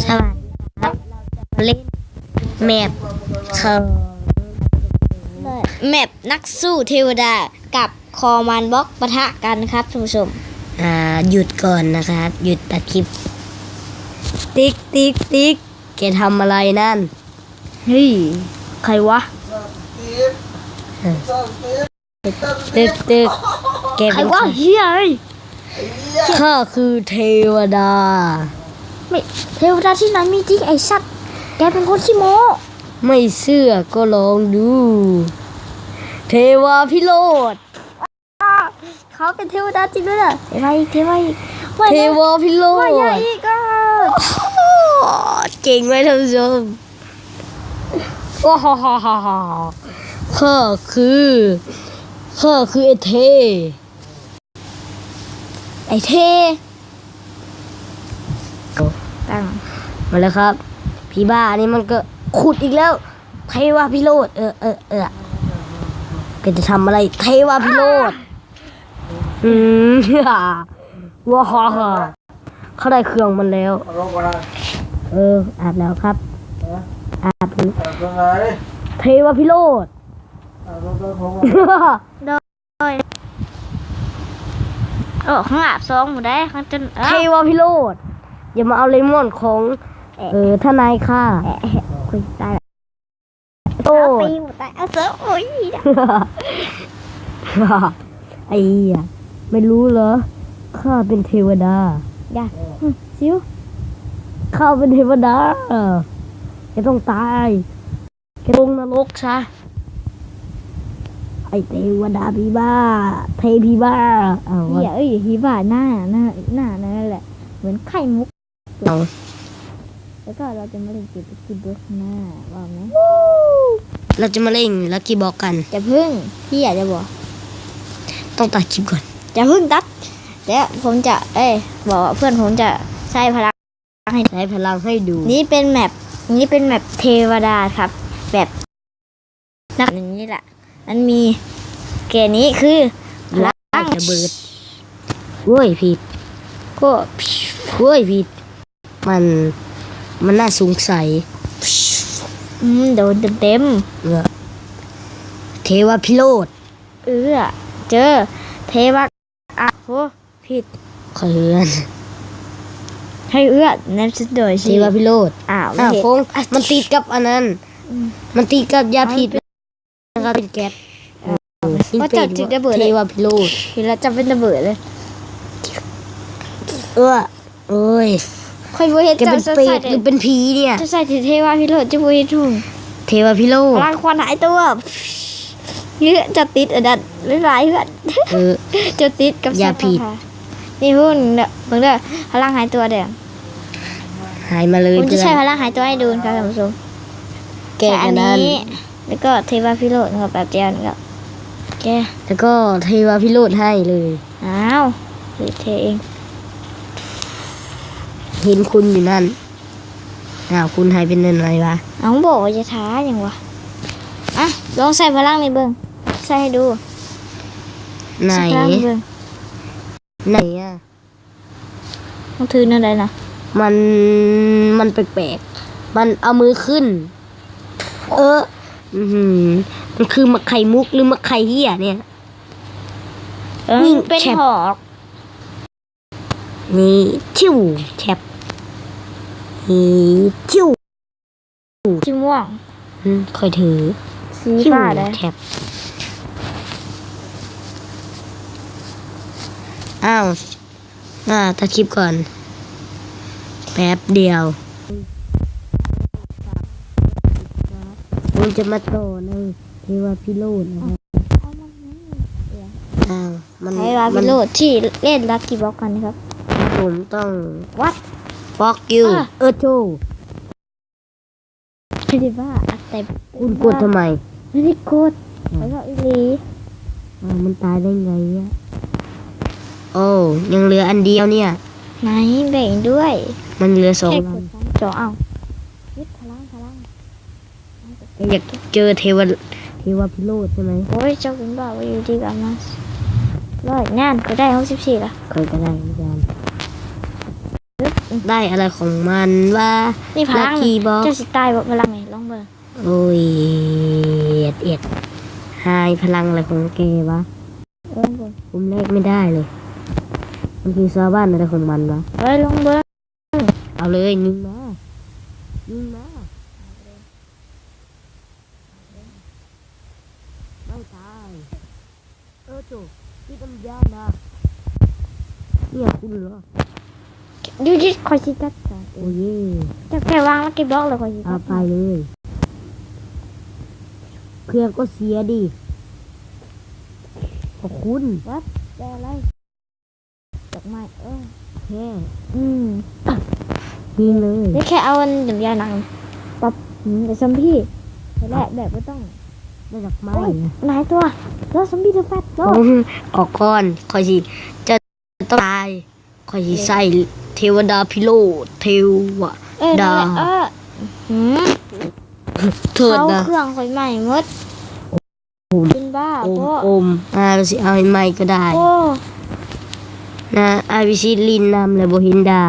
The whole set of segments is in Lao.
ສະຫວັດດີຄັບ ເຮົາຈະມາຫຼິ້ນແມັບຂອງ ແມັບນັກສູ້ເທວະດາກັບຄອມມານບລັອກປະທະກັນຄັບທ່ານຜູ້ຊົມ. ອ່າ ຢຸດກ່ອນນະຄັບ ຢຸດຕັດຄລິບ. ຕິກ ຕິກ ຕິກ ແກທຳອະໄລນັ້ນ? ເຮີ້ຍ ໃຄວະ? ເອີ ຕຶກໆ ແກເປັນໃຄວະ? ເຮີ້ຍ ຂ້າຄືເທວະດາ. ແມ່ ເທວະດາທີ່ໄຫນມີຈິງ ໄອ້ສັດ ແກເປັນຄົນຂີ້ໂມ້. ໄມ່ເຊື່ອກໍລອງດູ ເທວາພິໂລດ. ເຂົາເປັນເທວະດາຈິງດ້ວຍນະ. ເທວາອີກ ເທວາອີກ ເທວາພິໂລດ ວ່າຢ່າອີກ. ເກັ່ງໄວມາກທ່ານຜູ້ຊົມ. ຂ້າຄື ຂ້າຄືໄອ້ເທ ໄອ້ເທ ຕັ້ງ ມາແລ້ວຄັບ. ຜີບ້າອັນນີ້ມັນກໍຂຸດອີກແລ້ວ. ເທວາພິໂລດ ເອີ ເອີ ເອີ ແກຈະທຳອະໄລ ເທວາພິໂລດ? ອືມ ວ້າ ເຂົາໄດ້ເຄື່ອງມັນແລ້ວ. ເອີ ອາບແລ້ວຄັບ ອາບ. ເທວາພິໂລດ. ໂດຍ ໂອ້ ຂ້າງອາບສອງໝູ່ໃດ ຂ້າງຈົນ ເທວາພິໂລດ ຢ່າມາເອົາເລມອນຂອງ ເອີ ທະນາຍຂ້າ. ໂອ້ຍ ຕາຍ. ໂອ້ຍ ເອົາຕີໝູ່ຕາຍ ເອົາເສີ ໂອ້ຍ ໄອ້ເຫຍ ໄມ່ຮູ້ເຫຼືອ ຂ້າເປັນເທວະດາ. ຢ່າ ຊິວ ຂ້າເປັນເທວະດາ ແກຕ້ອງຕາຍ. ແກລົງນະລົກຊະ ໄອ້ເທວະດາຜີບ້າ ເທຜີບ້າ. ອ້າວ ເອີຍ ຜີບ້າໜ້າ ໜ້າ ໜ້ານັ້ນແຫຼະ ເໝືອນໄຂ່ມຸກ. ເອົາ ແລ້ວກໍເຮົາຈະມາຫຼິ້ນເກມລັກກີ້ບລັອກນະ ວ່າແມ່ນ ເຮົາຈະມາຫຼິ້ນລັກກີ້ບລັອກກັນ. ຢ່າເພິ່ງ ເພຍ ຢ່າບໍ່ ຕ້ອງຕັດຄລິບກ່ອນ. ຢ່າເພິ່ງຕັດ ແລ້ວຜົມຈະ ເອີຍ ບອກວ່າເພື່ອນຜົມຈະໃຊ້ພະລັງ ໃຫ້ ໃຊ້ພະລັງໃຫ້ດູ. ນີ້ເປັນແມັບ ນີ້ເປັນແມັບເທວະດາຄັບ ແບບນັກ ຢ່າງນີ້ລະ ມັນມີແກນີ້ຄືພະລັງ ລະເບີດ. ໂອ້ຍ ຜິດ ໂອ້ ໂອ້ຍ ຜິດ ມັນ ມັນໜ້າສົງໄສ. ອືມ ໂດນເຕັມໆ ເອີ ເທວະພິໂລດ. ເອີ ເຈີ ເທວະ ອາ ໂຫ ຜິດ ຂ້ອຍເຮືອນ ໃຫ້ເອື້ອນ ແນມເຊັນໂດຍ ເທວະພິໂລດ. ອ້າວ ອ້າວ ເຮັດ ໂຄ້ງ ມັນຕິດກັບອັນນັ້ນ ອືມ ມັນຕິດກັບຢາພິດ ແລ້ວກໍເປັນແກັສ. ເອີ ວ່າເຈົ້າຈິກລະເບີດເລີຍ ເທວະພິໂລດ ເຫັນແລ້ວເຈົ້າເປັນລະເບີດເລີຍ. ເອີ ໂອ້ຍ ຂ້ອຍບໍ່ເຫັນ ແກເປັນ ເຈົ້າໃສ່ ເປັນເປດ ແຕ່ ຫຼືເປັນຜີນີ້? ເຈົ້າໃສ່ແຕ່ເທວະພິໂລດ ເຈົ້າບໍ່ເຫັນຫຸ່ງ ເທວະພິໂລດ. ພະລັງຄວັນຫາຍຕົວ ເອີ ເຈົ້າຕິດອັນນັ້ນຫຼາຍໆ ເພື່ອນ. ເອີ ເຈົ້າຕິດກັບຢາພິດ ນີ້ຫຸ່ງ ເບິ່ງເດີ ພະລັງຫາຍຕົວເດີ ຫາຍມາເລີຍ. ຜົມຈະໃຊ້ພະລັງຫາຍຕົວໃຫ້ດູນະຄັບທ່ານຜູ້ຊົມ. ແກະອັນນັ້ນ ແລ້ວກໍເທວະພິໂລດເນາະ ແປັບດຽວນີ້ກໍແກະ ແລ້ວກໍເທວະພິໂລດໃຫ້ເລີຍ. ອ້າວ ເທເອງ ເຫັນຄຸນຢູ່ນັ້ນ. ອ້າວ ຄຸນຫາຍໄປແນວໃດວະ? ເອົ້າ ບອກວ່າຢ່າທ້າຫຍັງວະ? ອ່ະ ລອງໃສ່ພະລັງນີ້ເບິ່ງ ໃສ່ໃຫ້ດູ. ໃນ? ໃສ່ພະລັງນີ້ເບິ່ງ ໃນອະ? ມັນຖືແນວໃດນະ? ມັນ ມັນແປກໆ ມັນເອົາມືຂຶ້ນ. ເອີ ອືຫື ມັນຄືໝາກໄຂ່ມຸກ ຫຼືໝາກໄຂ່ເຫ້ຍນີ້? ເອີ ນີ້ ເປັນ ແທັບ ຫອກ ນີ້ ທິວ ແທັບ ນີ້ ທິວ. ສີມ່ວງ ອືມ ຂ້ອຍຖື ສີຟ້າ ທິວ ເດ້ ແທັບ. ອ້າວ ອ່າ ຕັດຄລິບກ່ອນ ແປັບດຽວ. ມັນຈະມາຕໍ່ໃນເທວະພິໂລດນະຄັບ. ອ້າວ ມັນ ໃຜວ່າ ມັນ ໂລດທີ່ເລ່ນລັກກີ້ບລັອກກັນຄັບ. ຜົມຕ້ອງ ວັດ ບລັອກຢູ່ ເອີ ເອີ ໂທ ໄດ້ວ່າ ແຕ່ ຄຸນກົດທຳໄມ? ບໍ່ໄດ້ກົດ ອືມ ຂ້ອຍເວົ້າອີ່ຫຼີ. ເອີ ມັນຕາຍໄດ້ໄງອະ? ໂອ້ ຍັງເຫຼືອອັນດຽວເນຍ. ໄໝ ແບ່ງດ້ວຍ ມັນເຫຼືອສອງອັນ. ແຄ່ກົດສອງ ເອົາ ຍຶດພະລັງ ພະລັງ. ຢາກເຈີເທວະ ເທວະພິໂລດໃຊ່ໄໝ? ໂອ້ຍ ເຈົ້າເປັນບ້າບໍ່ ຢູ່ດີກໍເອົາມາ. ຮ້ອຍ ງານ ຂ້ອຍໄດ້ຫົກສິບສີ່ລະ. ຂ້ອຍກໍໄດ້ຄືກັນ. ໄດ້ອະໄລຂອງມັນວະ? ນີ້ພະລັງ ລັກກີ້ບັອກ ເຈົ້າຊິຕາຍບໍ່ພະລັງນີ້? ລອງເບິ່ງ. ໂອ້ຍ ເອັດ ເອັດ ຫາຍພະລັງອະໄລຂອງແກວະ? ເອີ ລອງເບິ່ງ. ຜົມແລກໄມ່ໄດ້ເລີຍ. ມັນຄືຊາວບ້ານອະໄລຂອງມັນວະ? ເອີ ລອງເບິ່ງ. ເອົາເລີຍ ຍິງມາ ຍິງມາ. ໄມ່ຕາຍ. ເອີ ໂຈ ຕິດນ້ຳຢານະ. ເອີຍ ຄຸນເນາະ. ຢູ່ທີ່ຂ້ອຍຊິຈັດການເອງ. ໂອ້ເຢ ເຈົ້າແຄ່ວາງລັກກີ້ບັອກແລ້ວຂ້ອຍຊິຈັດ. ເອົາໄປເລີຍ. ເຄື່ອງກໍເສຍດີ. ຂອບຄຸນ. ວັດ ແຕ່ອະໄລ? ດອກໄມ້. ເອີ ແທ້. ອືມ ຍິງເລີຍ. ໄດ້ແຄ່ເອົາອັນ ນ້ຳຢາໜັງປັບ ອືມ ໄດ້ຊອມບີ້ແລ້ວ ແບບບໍ່ຕ້ອງ ໄດ້ດອກໄມ້. ໂອ້ຍ ຫຼາຍຕົວ. ລອ ຊອມບີ້ເດີແຟັດ ລອ ອອກກ່ອນ. ຂ້ອຍຊິ ເຈົ້າຕ້ອງຕາຍ. ຂ້ອຍຊິໃຊ້ເທວະດາພິໂລດ ເທວະດາ. ເອີ ນັ້ນແຫຼະ. ເອີ ຫືມ ໂທດນະ ເຂົ້າເຄື່ອງຂ້ອຍໄໝ້ໝົດ. ໂອມ ເປັນບ້າ ໂອມ ເພາະ ໂອມ ອ່າ ຊິເອົາໃຫ້ໃໝ່ກໍໄດ້. ໂອ້ ນະ ອ້າຍວິຊິດຫຼິ້ນນຳແລ້ວບໍ່ເຫັນດາ.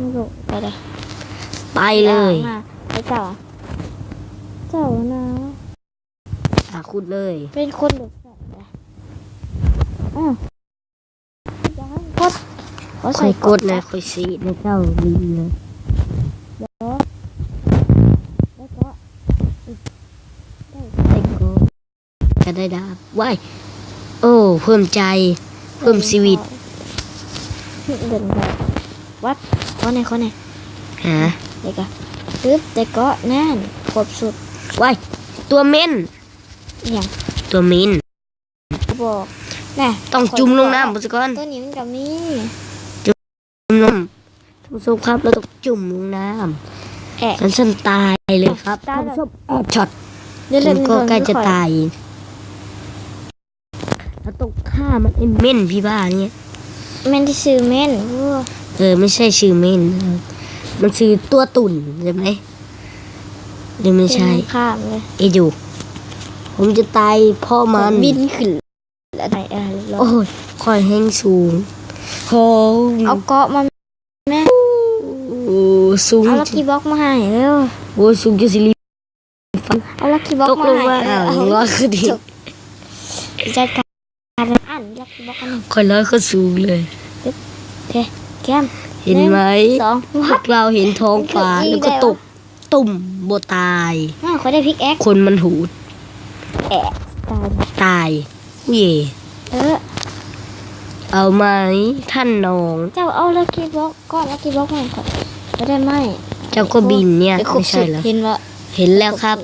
ໄປເລີຍ ໄປເລີຍ. ເຈົ້າ ເຈົ້ານະ ອ່າ ຂຸດເລີຍ. ເປັນຄົນແບບນັ້ນນະ. ອື ກົດ ຂ້ອຍກົດແລ້ວ ຂ້ອຍຊິໃຫ້ເຈົ້າຫຼິ້ນເລີຍ. ແລ້ວກໍ ແລ້ວກໍ ກໍໄດ້ດາບ. ວ້າຍ ໂອ້ ເພີ່ມໃຈ ເພີ່ມຊີວິດ. ວັດ ຂໍແດ່ ຂໍແດ່. ຫາ ແລ້ວກໍ ຕຶບ ແລ້ວກໍນັ້ນ ຄົບຊຸດ. ວ້າຍ ຕົວເມັນ. ອີຫຍັງ? ຕົວເມັນ. ບໍ່ ນະ ຕ້ອງຈຸ່ມລົງນ້ຳ ເບິ່ງຊະກ່ອນ. ຕົວນີ້ມັນກໍມີ ຈຸ່ມລົງ ທ່ານຜູ້ຊົມຄັບ ລາວຕ້ອງຈຸ່ມລົງນ້ຳ. ແອະ ຄັນຊັ້ນຕາຍເລີຍຄັບ ຕາຍແລ້ວ ທ່ານຜູ້ຊົມ. ແອະ ຊັອດ ເລືອດ ມັນກໍໃກ້ຈະຕາຍ. ລາວຕ້ອງຂ້າມັນ ໄອ້ເມັນຜີບ້ານີ້. ແມ່ນທີ່ຊື່ເມັນ. ໂອ້ ເອີ ບໍ່ໃຊ່ຊື່ເມັນ ມັນຊື່ຕົວຕຸ່ນ ໃຊ່ໄໝ? ຫຼືບໍ່ໃຊ່? ຂ້າມເລີຍ ເອຢູ່ ຜົມຈະຕາຍເພາະມັນ. ບິນຂຶ້ນ ໂອ້ຍ ຂ້ອຍແຮງສູງ. ໂຫ ເອົາເກາະມາແມ່. ໂອ້ ສູງ. ເອົາລັກກີ້ບັອກມາໃຫ້ເດີ. ໂອ້ຍ ສູງຈົນຊິລິ ເອົາລັກກີ້ບັອກ ຕົກລົງມາ ມາໃຫ້. ເອົາ ເອົາ ວ່າຄືດີ ຈັດການອັນລັກກີ້ບັອກອັນນີ້. ຂ້ອຍລອຍຂຶ້ນສູງເລີຍ. ໂອເຄ ແຄມ ເຫັນໄໝ? ໜຶ່ງ ສອງ ພວກເຮົາເຫັນທ້ອງຟ້າ ແລ້ວກໍຕົກ ຕຸ້ມ ບໍ່ຕາຍ. ອ້າວ ຂ້ອຍໄດ້ພິກແອັກ. ຄົນມັນຫູດ. ແອະ ຕາຍ ຕາຍ. ເຢ ເອີ ເອົາໃໝ່ ທ່ານນ້ອງ. ເຈົ້າເອົາລັກກີ້ບັອກ ກ້ອນລັກກີ້ບັອກມາໃຫ້ຂ້ອຍ. ບໍ່ໄດ້ໄມ້. ເຈົ້າກໍບິນເນຍ. ໂອ້ ໄມ່ໃຊ່ລະ. ເຫັນບໍ່? ເຫັນແລ້ວຄັບ.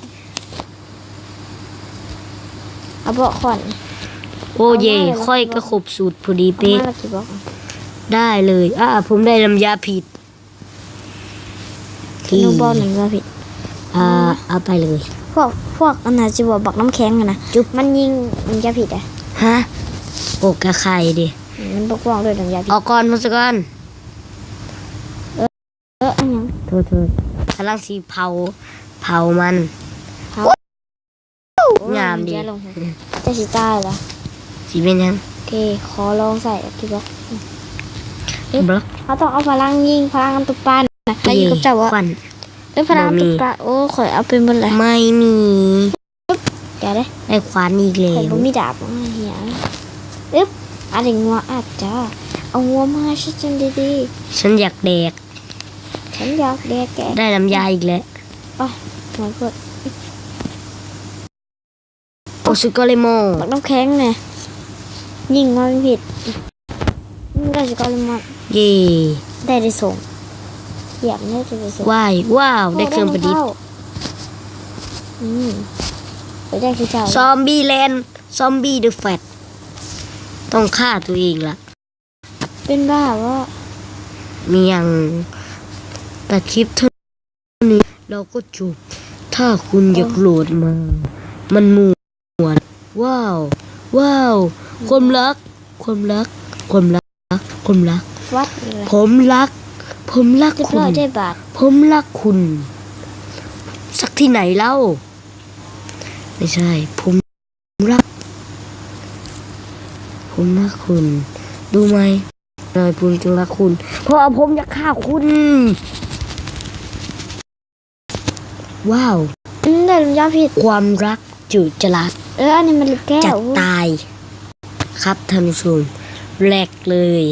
ເອົາເບາະຂ້ອນ. ໂອ້ເຢ ຂ້ອຍກໍຄົບສູດພໍດີເປະ. ເອົາມາລັກກີ້ບັອກ. ໄດ້ເລີຍ. ອາ ຜົມໄດ້ນ້ຳຢາພິດ. ສະໂນບອລນັ້ນວ່າຜິດ. ອ່າ ເອົາໄປເລີຍ. ພວກ ພວກອັນນັ້ນຊິບອກບັກນ້ຳແຂງຫັ້ນນະ ຈຸບ ມັນຍິງ ມັນຈະຜິດອະ. ຮະ? ໂອ້ ກະໄຂ່ເດ. ມັນບໍ່ກວ້າງໂດຍນ້ຳຢາຜິດ. ອອກກ່ອນ ເບິ່ງຊະກ່ອນ. ເອີ ເອີ ອັນຫຍັງ? ໂທດ ໂທດ. ກຳລັງຊິເຜົາ ເຜົາມັນ. ເຜົາ. ງາມດີ. ເຈົ້າຊິຕາຍລະ. ຊິເປັນຫຍັງ? ໂອເຄ ຂໍລອງໃສ່ ໂອເຄບໍ່? ເຮົາຕ້ອງເອົາພະລັງຍິງ ພະລັງອັນຕຸປານະ ໃຫ້ຢູ່ກັບເຈົ້າບໍ່? ເອີ ພະລັງອັນຕຸປາ. ໂອ້ ຂ້ອຍເອົາໄປໝົດແລ້ວ. ໄມ່ມີ. ຢ່າເດ້. ໄດ້ຂວານອີກແລ້ວ. ຂ້ອຍບໍ່ມີດາບ. ອາ ຫຍັງ? ອຶບ ອາ ໄດ້ງົວ. ອາດຈະເອົາງົວມາໃຫ້ຊັ້ນດີໆ. ສັນຢາກແດກ. ສັນຢາກແດກແກ. ໄດ້ນ້ຳຢາອີກແລ້ວ. ໂອ້ຍ ໂຫດໂພດ. ໂອ້ ສຸດຍອດເລີຍໝໍ. ບັກນ້ຳແຂງແນ່ ຍິງມາເປັນພິດ. ໄດ້ສຸດຍອດເລີຍໝໍ. ເຢ້ ໄດ້ ໄດ້ສອງ. ຢາກໄດ້ ໄດ້ສອງ. ວ້າຍ ວ້າວ ໄດ້ເຄື່ອງປະດິດ. ອືມ ໄດ້ຄືເຈົ້າ. ຊອມບີ້ແລນ ຊອມບີ້ເດີແຟັດ. ຕ້ອງຂ້າຕົວເອງລະ. ເປັນບ້າບໍ່? ມີຫຍັງ? ຕັດຄລິບເທົ່ານີ້ແລ້ວກໍຈົບ. ຖ້າຄຸນຢາກໂຫຼດມາ ມັນມ່ວນ. ວ້າວ ວ້າວ ຄວາມລັກ ຄວາມລັກ ຄວາມລັກ ຄວາມລັກ. ວັດນີ້ແຫຼະ ຜົມລັກ ຜົມລັກຄຸນ. ຜົມລັກຄຸນ. ສັກທີ່ໄຫນເລົ່າ? ໄມ່ໃຊ່ ຜົມ ລັກ ຜົມລັກຄຸນ ຮູ້ໄໝ? ນາຍພົນ ຈຶ່ງຮັກຄຸນ ເພາະວ່າຜົມຢາກຂ້າຄຸນ. ວ້າວ ອືມ ໄດ້ລົມຍາພິດ ຄວາມຮັກຈື່ຈະລັດ ເອີ ອັນນີ້ມັນລູກແກ້ວ ຈະຕາຍຄັບທ່ານຜູ້ຊົມ ແລກເລີຍ.